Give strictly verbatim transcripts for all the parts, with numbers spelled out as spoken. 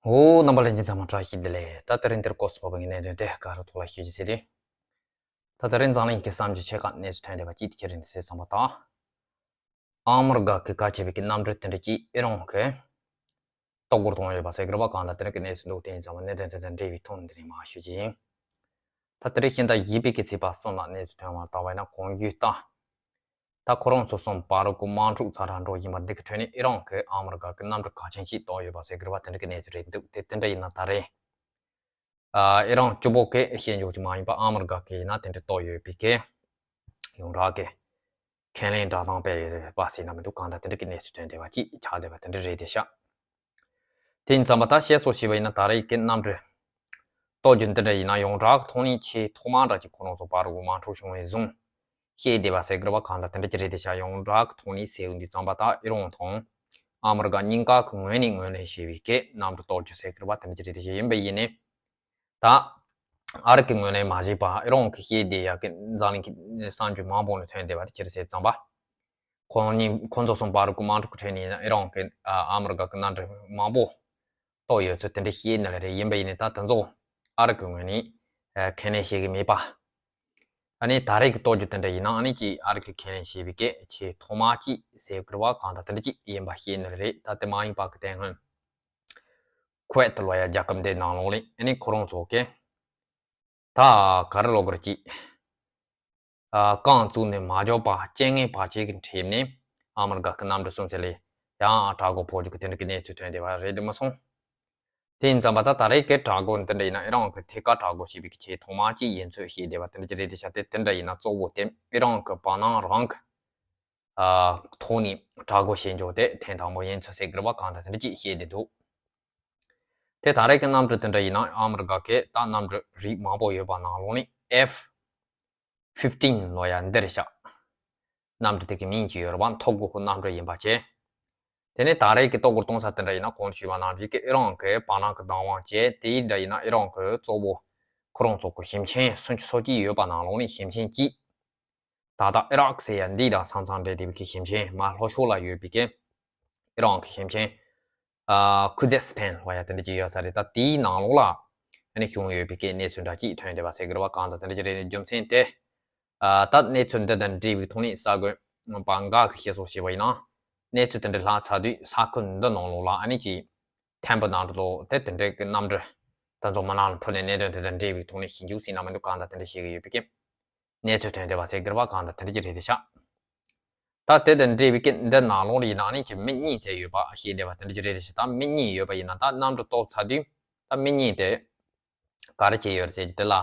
འོ། རྣམ་པ་ལྷན་རྒྱས་ཚང་མ་བཀྲ་ཤིས་བདེ་ལེགས། ད་དེ་རིང་འདིར་སྐོར་སུ་བབས་པའི་གནད་དོན་དེ་ག་རེ་ཐོག་ལ་ཞུ་རྒྱུ་ཟེར་དུས། ད་དེ་རིང་འཛམ་གླིང་གི་བསམ་བློ་ཆེ་ཁག་གནས་ཚུལ་ཐོན་བསྡད་པ་གཅིག་དེ་ཅི་རེད་ཟེར་ཙམ་པ་དང་། ཨ་མི་རི་ཀ་གི་གལ་ཆེ་བའི་གི་གནམ་གྲུ་དེ་འདྲ་གཅིག་ཨི་རན་གྱིས་གཏོར་རྒོལ་བཏང་ཡོད་པ་ཟེར་གི་རེད་པ། གང་ལྟར་དེ་རིང་གི་གནས་ཚུལ་འདུག་དེ་ཡིན་ཙང་གནད་དོན་དེ་དང་འབྲེལ་བའི་ཐོག་ནས་འདི་ནས་མར་ཞུ་རྒྱུ་ཡིན། ད་དེ་རིང་ཤིང་རྟ་བཞི་པའི་གི་ཚེས་པ་གསུམ་ལ་གནས་ཚུལ་ཐོན་པར་བལྟས་པ་ཡིན་ན། གོང་ཞུས་ལྟར། ད་ཁོ་རང་ཚོ་གསུམ་བར་དུ་དམག་འཁྲུག་ཚ་དྲག་འགྲོ་བཞིན་པ་འདི་གི་ཁྲོད་ནས་ཨི་རན་གྱིས་ཨ་མི་རི་ཀ་གི་གནམ་གྲུ་གལ་ཆེན་ཞིག་གཏོར་ཡོད་པ་ཟེར་གི་རེད་པ། དེ་འདྲ་གི་གནས་ཚུལ་རེད་འདུག་དེ་དེ་འདྲ་ཡིན་ན་ད་རེས། ཨ། ཨི་རན་གཅིག་པོ་གིས་བཤད་རྒྱུ་ཅིག་མ་ཡིན་པ། ཨ་མི་རི་ཀ་གིས་ཡིན་ན་དེ་འདྲ་གཏོར་ཡོད་པའི་གི་ཡོངས་གྲགས་ཀྱི་ཁས་ལེན་སྒྲ་གདངས་སྤེལ་ཡོད་པ་ཟེར་ན་མི་འདུག་གང་ལྟར་དེ་འདྲ་གི་གནས་ཚུལ་ཐོན་བསྡད་པ་ཅིག་ཆགས་བསྡད་པ་དེ་འདྲ་རེད་དེ་ཤག་དེ་ཡིན་ཙང་པ་ད་བཤད་སྲོལ་ཞིག་ཡིན་ན། ད་རེས་ཀྱི་གནམ་གྲུ་གཏོར་རྒྱུ་འདི་འདྲ་ཡིན་ན་ཡོངས་གྲགས་ཐོག་ནས་ཆེས་ཐོག་མ་འདྲ་ཅིག་ཁོ་རང་ཚོ་བར་དུ་དམག་འཁྲུག་བྱུང་བའི་བཟུང་བཤད་བསྡད་པ་ཟེར་གི་རེད་པ། གང་ལྟར་དེ་འདྲ་ཅིག་རེད་དེ་ཤག་ཡོངས་གྲགས་ཐོག་ནས་ཟེར་དུས་ཙམ་པ་ད་ཨི་རན་དང་ཨ་མི་རི་ཀ་གཉིས་ཀ་གི་ངོས་ནས་ངོས་ལེན་བྱས་པའི་གི་གནམ་གྲུ་གཏོར་རྒྱུ་ཟེར་གི་རེད་པ། དེ་འདྲ་ཅིག་རེད་དེ་ཤག་ཡིན་པ་ཡིན་ནའི། ད་ཨ་རི་གི་ངོས་ནས་མ་གཞི་པ་ཨི་རན་གྱིས་བཤད་བསྡད་ཡག་གི་འཛམ་གླིང་གི་གསར་འགྱུར་མང་པོ་ནས་ཐོན་བསྡད་པ་དེ་ཅི་རེད་ཟེར་ཙམ་པ། ཁོང་གཉིས་ཁོང་ཚོ་གསུམ་བར་དུ་དམག་འཁྲུག་གི་ཁྲོད་ནས་ཨི་རན་གྱིས་ཨ་མི་རི་ཀ་གི་གནམ་གྲུ་མང་པོ་གཏོར་ཡོད་ཚུལ་དེ་འདྲ་བཤད་ནི་ལ་རེད། ཡིན་པ་ཡིན་ནའི་ད་དེ་ཚོ་ཨ་རི་གི་ངོས་ནས་ཨ་ཁས་ལེན་བྱེད་ཀྱི་མེད་པ། ཨ་ནི་ད་རེས་ཀྱི་གཏོར་རྒྱུ་དེ་འདྲ་ཡིན་ན་ཨ་ནི་ཅིག་ཨ་རི་གིས་ཁས་ལེན་བྱས་པའི་གི་ཆེས་ཐོག་མ་ཅིག་ཟེར་དགོས་པ་གང་ལྟར་དེ་འདྲ་ཅིག་ཡིན་པ་བཤད་ནི་ལ་རེད། ད་དེ་མ་ཡིན་པ་གི་དེ་སྔོན་ཁུ་ཝེད་ལབ་ཡག་རྒྱལ་ཁབ་འདིའི་ནང་ལོགས་ལ་ཨ་ནི་ཁོ་རང་ཚོ་གིས་ད་ག་རེ་ལབ་དགོས་རེད། ཅིག་ཨ། རྐང་བཙུགས་ནས་མ་འཇོག་པ་རྐྱེན་ངན་བར་ཆད་ཀྱི་འཕྲད་ནས་ཨ་མི་རི་ཀ་གི་གནམ་གྲུ་གསུམ་ཟེར་ལས་ཡང་དྲག་རྒོལ་ཕོག་རྒྱུ་གི་དེ་འདྲ་གི་གནས་ཚུལ་ཐོན་བསྡད་པ་རེད་དེ་མ་སོང་། དེ་ཡིན་ཙང་པ་ད་ད་རེས་ཀྱི་དྲག་རྒོལ་འདི་འདྲ་ཡིན་ན་ཨི་རན་གྱིས་ཐད་ཀར་དྲག་རྒོལ་བྱས་པའི་གི་ཆེས་ཐོག་མ་ཅིག་ཡིན་ཚུལ་བཤད་བསྡད་པ་དེ་འདྲ་ཅིག་རེད་དེ་ཤག་དེ་དེ་འདྲ་ཡིན་ན་གཙོ་བོ་དེ་ཨི་རན་གྱིས་བར་སྣང་རང་གི་ཨ་ཐོག་ནས་དྲག་རྒོལ་བྱེད་འཇོག་དེ་ཐེངས་དང་པོ་ཡིན་ཚུལ་ཟེར་གི་རེད་པ། གང་ལྟར་དེ་འདྲ་ཅིག་བཤད་བསྡད་འདུག་དེ་ད་རེས་ཀྱི་གནམ་གྲུ་དེ་འདྲ་ཡིན་ན་ཨ་མི་རི་ཀ་གི་ད་གནམ་གྲུ་རིགས་མང་པོ་ཡོད་པ་ནང་ལོགས་ནས་ཨེཕ་ཕིཕ་ཊིན་ལབ་ཡག་འདི་རེད་ཤག་གནམ་གྲུ་དེ་གི་མིང་ཅིག་ཡོད་རེད་པ། མཐོ་སྒོ་གི་གནམ་གྲུ་ཡིན་པ་བྱས། དེ་ནས་ད་རེས་ཀྱི་གཏོར་རྒོལ་གཏོང་ས་དེ་འདྲ་ཡིན་ན་གོང་དུ་ཞུས་པ་ནང་བཞིན་གྱི་ཨི་རན་གྱི་བར་སྣང་གི་བདག་དབང་བྱས། དེ་འདྲ་ཡིན་ན་ཨི་རན་གྱི་གཙོ་བོ་ཁོ་རང་ཚོ་གི་ཞིང་ཆེན་སུམ་ཅུ་སོ་གཅིག་ཡོད་པ་ནང་ལོགས་ནས་ཞིང་ཆེན་གཅིག་ད་ལྟ་ཨི་རག་ཟེར་ཡག་འདི་དང་ས་མཚམས་འབྲེལ་བསྡད་པའི་གི་ཞིང་ཆེན་མར་ལྷོ་ཕྱོགས་ལ་ཡོད་པའི་གི་ཨི་རན་གྱི་ཞིང་ཆེན་ཨ་ཁུ་ཛེ་སི་ཐན་ལབ་ཡག་དེ་འདྲ་ཅིག་ཡོད་ས་རེད། ད་དེའི་ནང་ལོགས་ལ་ཨ་ནི་བྱུང་ཡོད་པའི་གི་གནས་ཚུལ་འདྲ་ཅིག་ཐོན་བསྡད་པ་ཟེར་གི་རེད་པ། གང་ལྟར་དེ་འདྲ་ཅིག་རེད། རྒྱུ་མཚན་དེ་ཨ་ད་གནས་ཚུལ་འདི་དང་འབྲེལ་བའི་ཐོག་ནས་གསར་འགོད་པ་འགའ་གིས་བཤད་སྲོལ་ཞིག་ཡིན་པ་ཡིན་ན། གནས་ཚུལ་དེ་འདྲ་ལྷག་ཚར་དུས་ས་ཁུལ་འདི་ནང་ལོགས་ལ་ཨ་ནི་ཅིག་ཐེམ་པ་ནང་དུ་དེ་དེ་འདྲའི་གི་གནམ་གྲུ་དེ་ཚོ་མི་ནང་ལ་འཕུར་ནས་གནད་དོན་དེ་དང་འབྲེལ་བའི་ཐོག་ནས་ཞིབ་འཇུག་ཟིན་ན་མི་འདུག་གང་ལྟར་དེ་འདྲ་ཞིག་གི་ཡོད་པའི་གི་གནས་ཚུལ་ཐོན་བསྡད་པ་ཟེར་གི་རེད་པ། གང་ལྟར་དེ་འདྲ་ཅིག་རེད་དེ་ཤག་ད་དེ་དང་འབྲེལ་བའི་གི་འདི་ནང་ལོགས་ལ་ཡིན་ན་ཨ་ནི་ཅིག་མི་གཉིས་ཙམ་ཡོད་པ་བཤད་བསྡད་པ་དེ་འདྲ་ཅིག་རེད་དེ་ཤག་ད་མི་གཉིས་ཡོད་པ་ཡིན་ན་ད་གནམ་གྲུ་གཏོར་ཚར་དུས་ད་མི་གཉིས་དེ་ག་རེ་བྱས་ཡོད་རེད་ཟེར་གྱི་དེ་ལ་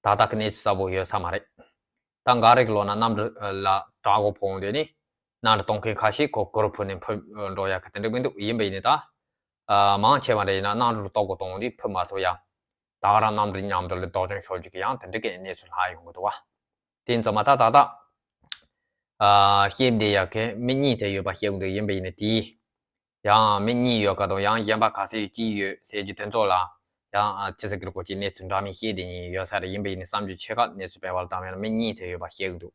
ད་ལྟ་གི་གནས་ཚུལ་གསལ་པོ་ཡོད་ས་མ་རེད། ད་འགའ་རེ་གི་ལོག་ན་གནམ་གྲུ་ལ་དྲག་རྒོལ་ཕོག་འོང་དུས་ནི་གནམ་གྲུ་གཏོང་མཁན་ཁ་ཤས་ཁོ་གུར་ཕུབ་ནས་འཕུར་འགྲོ་ཡག་གི་དེ་འདྲ་མི་འདུག་ཡིན་པ་ཡིན་ནི་ད། ཨ། མང་ཆེ་བ་འདྲ་ཡིན་ན་གནམ་གྲུ་ལ་གཏོར་རྒོལ་གཏོང་དུས་འཕུར་མ་ཐུབ་ཡ། ད་ག་རང་གནམ་གྲུ་མཉམ་དུ་ལ་སྡུག་སྦྱོང་ཤོར་རྒྱུ་གི་ཡང་དེ་འདྲ་གི་གནས་ཚུལ་ལྷག་ཡོང་གི་འདུག་བ། དེ་ཡིན་ཙང་མ་ད་ད་ད། ཨ། བཤད་བསྡད་ཡག་གི་མི་གཉིས་ཙམ་ཡོད་པ་བཤད་གི་འདུག་ཡིན་པ་ཡིན་ན་དེ། ཡང་མི་གཉིས་ཡོད་ག་དང་ཡང་གཞན་པ་ག་ཚོད་ཅིག་ཡོད་ཟེར་རྒྱུ་དེ་ཚོ་ལ། ཡང་ཨ་ཅི་ཟེར་གི་རེད། ཁོ་ཅིག་གནས་ཚུལ་འདྲ་མིན་བཤད་བསྡད་མཁན་ཡོད་ས་རེད། ཡིན་པ་ཡིན་ན་བསམ་རྒྱུ་ཆེ་ཁག་གནས་ཚུལ་སྤེལ་བ་ལ་བལྟས་པ་ཡིན་ན་མི་གཉིས་ཙམ་ཡོད་པ་བཤད་གི་འདུག་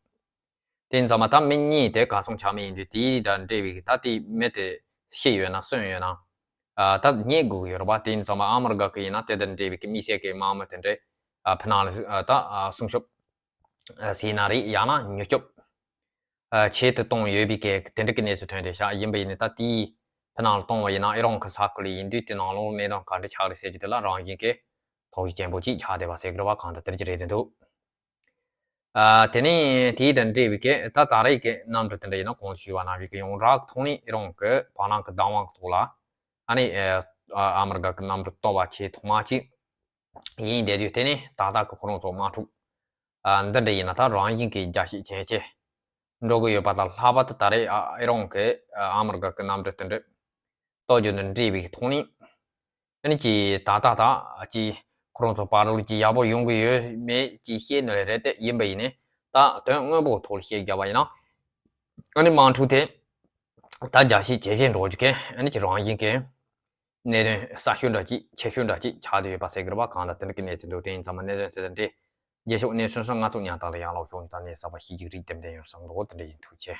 དེ་ཡིན་ཙང་མ་ད་མི་གཉིས་དེ་གར་སོང་ཆ་མེད་ཡིན་དུས་དེ་དང་འབྲེལ་བའི་ད་དེ་མི་དེ་ཤི་ཡོད་ན་གསོན་ཡོད་ན། ཨ། ད་རྙེད་དགོས་ཀྱི་ཡོད་རེད་པ། དེ་ཡིན་ཙང་མ་ཨ་མི་རི་ཀ་གི་ཡིན་ན་དེ་དང་འབྲེལ་བའི་གི་དམིགས་བསལ་གྱི་དམག་མི་དེ་འདྲས། ཨ། ཕྱི་ནང་ལ་ད་ཨ་སྲུང་སྐྱོབ་ཟེར་ན་རེད། ཡང་ན་མྱུར་སྐྱོབ་ཨ་ཆེད་དུ་གཏོང་ཡོད་པའི་གི་དེ་འདྲ་གི་གནས་ཚུལ་ཐོན་བསྡད་ཤག་ཡིན་པ་ཡིན་ན་ད་དེའི་ཕྱི་ནང་ལ་གཏོང་བ་ཡིན་ན་ཨི་རན་གི་ས་ཁུལ་ཡིན་དུས་དེ་ནང་ལོགས་གནས་སྟངས་ག་འདྲ་ཆགས་རེད་ཟེར་རྒྱུ་དེ་ལ་རང་བཞིན་གྱི་དོགས་གཞི་ཆེན་པོ་ཅིག་ཆགས་བསྡད་པ་ཟེར་གི་རེད་པ། གང་ལྟར་དེ་འདྲ་ཅིག་རེད་དེ་འདུག་ཨ། དེ་ནས་དེའི་དང་འབྲེལ་བའི་གི་ད་ད་རེས་ཀྱི་གནམ་གྲུ་དེ་འདྲ་ཡིན་ན་གོང་དུ་ཞུས་པ་ནང་བཞིན་གྱི་ཡོངས་གྲགས་ཐོག་ནས་ཨི་རན་གྱི་བར་སྣང་གི་བདག་དབང་གི་ཐོག་ལ་ཨ་ནི་ཨ་ཨ་མི་རི་ཀ་གི་གནམ་གྲུ་གཏོར་བ་ཆེས་ཐོག་མ་གཅིག་ཡིན་བསྡད་དུས། དེ་ནས་ད་ལྟ་གི་ཁོ་རང་ཚོ་དམག་འཁྲུག་ཨ་འདི་འདྲ་ཡིན་ན་ད་རང་བཞིན་གྱི་རྒྱ་ཞིག་ཇེ་ཆེ་འགྲོ་གི་ཡོད་པ་དང་། ལྷག་པར་དུ་ད་རེས་ཨ་ཨི་རན་གྱི་ཨ་ཨ་མི་རི་ཀ་གི་གནམ་གྲུ་དེ་འདྲ་གཏོར་རྒྱུ་འདི་འདྲ་བའི་ཐོག་ནས། ཨ་ནི་ཅིག་ད་ལྟ་ད་ཅིག་ཁོ་རང་ཚོ་བར་ལ་ཅིག་ཡག་པོ་ཡོང་གི་ཡོད་མེད་ཅིག་བཤད་ནི་རེད་རེད་དེ། ཡིན་པ་ཡིན་ནའི་ད་དོན་དངོས་པོ་ཐོག་ལ་བཤད་རྒྱུ་བ་ཡིན་ན། ཨ་ནི་དམག་འཁྲུག་དེ་ད་རྒྱ་ཞིག་ཇེ་ཆེ་འགྲོ་རྒྱུ་གི་ཨ་ནི་ཅིག་རང་བཞིན་གྱི་གནད་དོན་གསར་ཤོས་འདྲ་ཅིག་ཆེ་ཤོས་འདྲ་ཅིག་ཆགས་བསྡད་ཡོད་པ་ཟེར་གི་རེད་པ། གང་ལྟར་དེ་འདྲ་གི་གནས་ཚུལ་འདུག་དེ་ཡིན་ཙང་མ་གནད་དོན་དེ་དང་འབྲེལ་རྗེས་ཕྱོགས་གནས་ཚུལ་སོགས་ང་ཚོ་ཉན་སྟངས་ལ་ཡང་ལོག་ཤོག་ད་གནས་གསར་པ་ཤེས་རྒྱུ་རིགས་དེ་འདྲ་ཡོང་བསམ་འདུག་དེ་འདྲ་ཡིན། ཐུགས་རྗེ་ཆེ།